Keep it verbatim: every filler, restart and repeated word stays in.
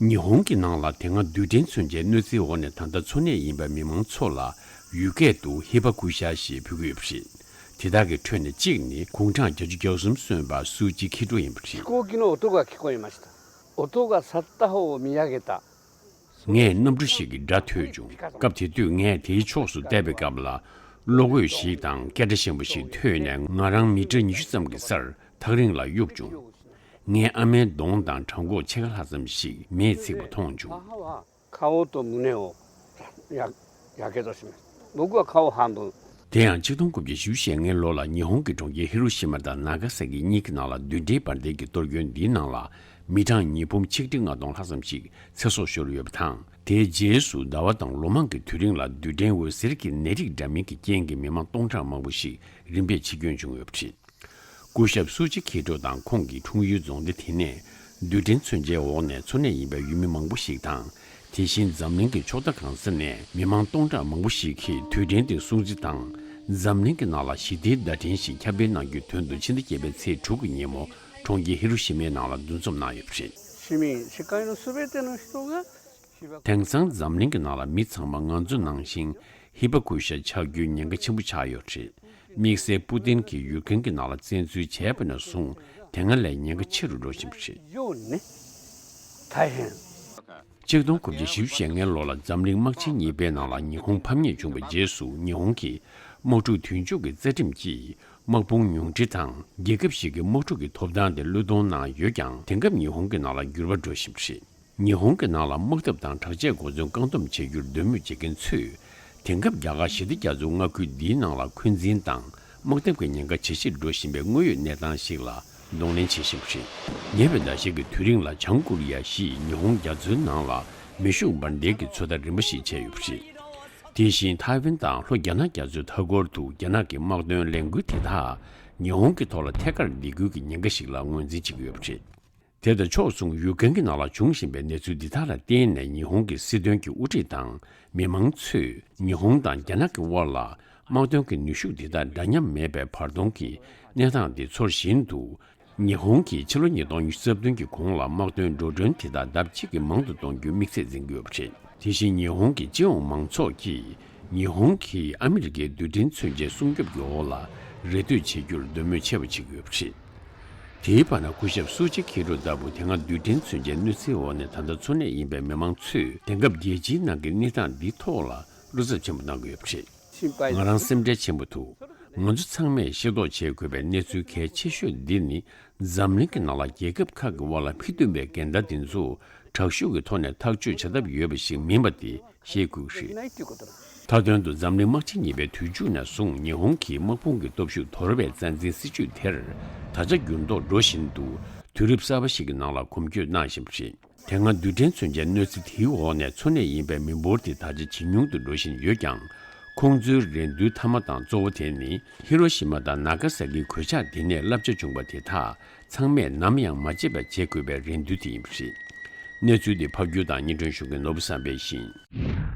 ཉི་ཧོང་གི་ནང་ལ་དེ་སྔ་རྡུལ་ཕྲན་མཚོན་ཆའི་གནོད་འཚེའི་འོག་ནས་ད་ལྟ་འཚོ་གནས་ཡིན་པའི་མི་མང་ཚོ་ལ་ཡུལ་སྐད་དུ་ཧི་བ་ཀུ་ཤ་ཞེས་འབོད་ཀྱི་ཡོད་པ་རེད། དེ་དག་གི་ཁྲོད་ནས་གཅིག་ནི་དགུང་གྲངས་བརྒྱད་ཅུ་གྱ་གསུམ་སོན་པ་སུའུ་ཅི་ཁི་ཀྲོ་ཡིན་པ་རེད། 飛行機の音が聞こえました。音が去った方を見上げた。 ངས་གནམ་གྲུ་ཞིག་གི་སྒྲ་ཐོས་བྱུང་། སྐབས་དེ་དུས་ངས་དེའི་ཕྱོགས་སུ་བལྟས་པའི་སྐབས་ལ། གློག་འོད་ཞིག་དང་སྐད་སྒྲ་ཞན་པོ་ཞིག་ཐོས་ནས་ང་རང་མི་ཊར་ཉི་ཤུ་ཙམ་གྱི་སར་ཐག་རིང་ལ་གཡུགས་བྱུང་། ངའི་ཨ་མའི་གདོང་དང་བྲང་ཁོག་ཕྱེད་ཀ་ལྷག་ཙམ་ཞིག་མེས་ཚིག་པ་མཐོང་བྱུང་། 母は 顔と胸をややけどしました。僕は顔半分。 དེ་ཡང་ཆིག་སྟོང་དགུ་བརྒྱ་བཞི་བཅུ་ཞེ་ལྔའི་ལོ་ལ་ཉི་ཧོང་གི་གྲོང་ཁྱེར་ཧི་རོ་ཤི་མ་དང་ན་ག་ས་ཀི་གཉིས་ཀྱི་ནང་ལ་རྡུལ་ཕྲན་འབར་མདེལ་གྱི་གཏོར་སྐྱོན་འདིའི་ནང་ལ་མི་གྲངས་ཉིས་འབུམ་ཆིག་ཁྲི་ལྔ་སྟོང་ལྷག་ཙམ་ཞིག་ཚེ་སྲོག་ཤོར་ཡོད་པ་དང་། དེའི་རྗེས་སུ་ཟླ་བ་དང་ལོ་མང་གི་དུས་རིང་ལ་རྡུལ་ཕྲན་འོད་ཟེར་གྱི་ནད་རིགས་འདྲ་མིན་གྱི་རྐྱེན་གྱིས་མི་མང་སྟོང་ཕྲག་མང་པོ་ཞིག་རིམ་པས་འཆི་སྐྱོན་བྱུང་ཡོད་པ་རེད། སྐུ་ཞབས་སུ་ཅི་ཁི་ཀྲོ་དང་ཁོང་གི་འཁྲུངས་ཡུལ་རྫོང་སྡེ་དེ་ནས་རྡུལ་ཕྲན་མཚོན་ཆའི་འོག་ནས་འཚོ་གནས་ཡིན་པའི་ཡུལ་མི་མང་པོ་ཞིག་དང་། དེ་བཞིན་འཛམ་གླིང་གི་ཕྱོགས་མཐའ་གང་ས་ནས་མི་མང་སྟོང་ཕྲག་མང་པོ་ཞིག་གིས་དུས་དྲན་དེ་སྲུང་བརྩི་དང་། འཛམ་གླིང་གི་ནང་ལ་ཞི་བདེའི་བརྡ་འཕྲིན་ཞིག་ཁྱབ་སྤེལ་གནང་རྒྱུའི་དོན་དུ་ཕྱི་ཟླ་བརྒྱད་པའི་ཚེས་དྲུག་གི་ཉིན་མོ་གྲོང་ཁྱེར་ཧི་རོ་ཤི་མའི་ནང་ལ་འདུ་འཛོམས་གནང་ཡོད་པ་རེད། 市民、世界のすべての人が被爆 དེང་སང་འཛམ་གླིང་གི་ནང་ལ་མི་ཚང་མ་ང་ཚོ་ནང་བཞིན་ཧི་བ་ཀུ་ཤ་ཆགས་རྒྱུའི་ཉེན་ཁ་ཆེན་པོ་ཆགས་ཡོད་རེད། དམིགས་བསལ་པུ་ཏིན་གྱིས་ཡུཀ་རེན་གྱི་ནང་ལ་བཙན་འཛུལ་བྱས་པ་ནས་བཟུང་དེ་སྔ་ལས་ཉེན་ཁ་ཆེ་རུ་འགྲོ་བཞིན་པ་རེད། 非常にね、大変。 ཆིག་སྟོང་དགུ་བརྒྱ་བཞི་བཅུ་ཞེ་ལྔའི་ལོ་ལ་འཛམ་གླིང་དམག་ཆེན་གཉིས་པའི་ནང་ལ་ཉི་ཧོང་ཕམ་ཉེས་བྱུང་བའི་རྗེས་སུ་ཉི་ཧོང་གིས་དམག་འཁྲུག་དུས་མཇུག་གི་རྩ་ཁྲིམས་ཀྱིས་དམག་དཔུང་ཉུང་འཕྲི་དང་རྒྱལ་ཁབ་ཞིག་གི་དམག་འཁྲུག་གི་ཐོབ་ཐང་དེ་བློས་གཏོང་གནང་ཡོད་ཀྱང་དེང་སྐབས་ཉི་ཧོང་གི་ནང་ལ་འགྱུར་བ་འགྲོ་བཞིན་པ་རེད། ཉི་ཧོང་གི་ནང་ལ་དམག་འཐབ་དང་དྲག་ཆས་གོ་མཚོན་བཀག་སྡོམ་བྱེད་རྒྱུར་འདོད་མོས་བྱེད་མཁན་ཚོས། དེང་སྐབས་རྒྱ་གར་ཞི་བདེ་རྒྱ་མཚོའི་མངའ་ཁུལ་འདིའི་ནང་ལ་འཁོན་འཛིན་དང་དམག་འཐབ་ཀྱི་ཉེན་ཁ་ཇེ་ཆེར་འགྲོ་བཞིན་པའི་དངོས་ཡོད་གནས་སྟངས་ཤིག་ལ་གདོང་ལེན་བྱེད་བཞིན་པ་རེད། ཉེ་བའི་ཟླ་ཤས་ཀྱི་དུས་རིང་ལ་བྱང་ཀོ་རི་ཡ་ཞེས་ཉི་ཧོང་རྒྱ་མཚོའི་ནང་ལ་མེ་ཤུགས་འབར་མདེལ་གྱི་ཚོད་ལྟ་རིམ་པ་ཞིག་བྱས་ཡོད་པ་རེད། དེ་བཞིན་ཐའེ་ཝན་དང་ལྷོ་རྒྱ་ནག་རྒྱ་མཚོའི་མཐའ་འཁོར་དུ་རྒྱ་ནག་གི་དམག་དོན་ལས་འགུལ་དེ་དག་ཉི་ཧོང་གི་ཐོག་ལ་ཐད་ཀར་སྡིགས་སྐུལ་གྱི་ཉེན་ཁ་ཞིག་ལ་ངོས་འཛིན་བྱེད་ཀྱི་ཡོད་པ་རེད། དེ་དང་ཕྱོགས་མཚུངས་ཡུཀ་རེན་གྱི་ནང་ལ་འབྱུང་བཞིན་པའི་གནས་ཚུལ་འདི་དག་ལ་བརྟེན་ནས་ཉི་ཧོང་གི་སྲིད་དོན་གྱི་དབུ་ཁྲིད་དང་མི་མང་ཚོས་ཉི་ཧོང་དང་རྒྱ་ནག་གི་དབར་ལ་དམག་དོན་གྱི་ནུས་ཤུགས་འདི་དག་འདྲ་མཉམ་མེད་པའི་བར་སྟོང་གི་གནས་སྟངས་འདི་ཚོར་བཞིན་དུ། ཉི་ཧོང་གིས་ཕྱི་ལོ་ཉིས་སྟོང་ཉི་ཤུ་རྩ་བདུན་གྱི་གོང་ལ་དམག་དོན་འགྲོ་གྲོན་དེ་དག་ལྡབ་གཅིག་གིས་མང་དུ་གཏོང་རྒྱུའི་དམིགས་ཚད་འཛིན་གྱི་ཡོད་པ་རེད། དེ་བཞིན་ཉི་ཧོང་གི་སྤྱི་ཡོངས་མང་ཚོགས་ཀྱིས་ཉི་ཧོང་གིས་ཨ་མི་རི་ཀའི་རྡུལ་ཕྲན་མཚོན་ཆའི་སྲུང་སྐྱོབ་ཀྱི་འོག་ལ་རེ་ལྟོས་བྱེད་རྒྱུར་འདོད་མོས་ཆེ་བ་བྱེད་ཀྱི་ཡོད་པ་རེད། དེའི་བར་ན་སྐུ་ཞབས་སུ་ཅི་ཁི་རོ་ལྟ་བུ་དེ་སྔ་རྡུལ་ཕྲན་མཚོན་ཆའི་གནོད་འཚེའི་འོག་ནས་ད་ལྟ་འཚོ་གནས་ཡིན་པའི་མི་མང་ཚོས་དེང་སྐབས་རྒྱལ་སྤྱིའི་ནང་གི་གནས་སྟངས་འདིའི་ཐོག་ལ་བློ་འཚབ་ཆེན་པོ་གནང་གི་ཡོད་པ་རེད། ང་རང་སེམས་ཁྲལ་ཆེན་པོ་འདུག་ང་ཚོ་ཚང་མས་ཤེས་རྟོགས་བྱེད་དགོས་པའི་གནས་ཚུལ་གལ་ཆེ་ཤོས་འདི་ནི་འཛམ་གླིང་གི་ནང་ལ་རྒྱལ་ཁབ་ཁག་གི་དབར་ལ་མི་མཐུན་པའི་འགལ་ཟླ་འདི་ཚོ་དྲག་ཤུགས་ཀྱི་ཐོག་ནས་ཐག་གཅོད་བྱ་ཐབས་ཡོད་པ་ཞིག་མིན་པ་དེ་ཤེས་དགོས་ཀྱི་རེད། མཐའ་དོན་དུ་འཛམ་གླིང་དམག་ཆེན་གཉིས་པའི་དུས་མཇུག་ནས་བཟུང་ཉི་ཧོང་གིས་དམག་དཔུང་གི་སྟོབས་ཤུགས་དོར་བའི་རྩ་འཛིན་སྲིད་ཇུས་དེར་ད་ཆ་འགྱུར་ལྡོག་འགྲོ་བཞིན་འདུག་དུས་རབས་གསར་པ་ཞིག་གི་ནང་ལ་གོམ་བསྐྱོད་གནང་བཞིན་པ་རེད། དེ་སྔ་རྡུལ་ཕྲན་མཚོན་ཆའི་གནོད་འཚེ་དེའི་འོག་ནས་འཚོ་གནས་ཡིན་པའི་མི་འབོར་དེ་ད་ཆ་ཇེ་ཉུང་དུ་འགྲོ་བཞིན་ཡོད་ཀྱང་། ཁོང་ཚོའི་རེ་འདུན་མཐའ་མ་དང་གཙོ་བོ་དེ་ནི་ཧི་རོ་ཤི་མ་དང་ན་ག་ས་ཀིའི་གོད་ཆག་དེ་ནས་བསླབ་བྱ་བྱུང་བ་དེ་དག་ཚང་མས་ནམ་ཡང་མ་བརྗེད་པ་བྱེད་དགོས་པའི་རེ་འདུན་དེ་ཡིན་པ་རེད། གནས་ཚུལ་འདི་ཕབ་སྒྱུར་དང་སྙན་སྒྲོན་ཞུ་མཁན་ནོར་བུ་བསམ་འཕེལ་ཡིན།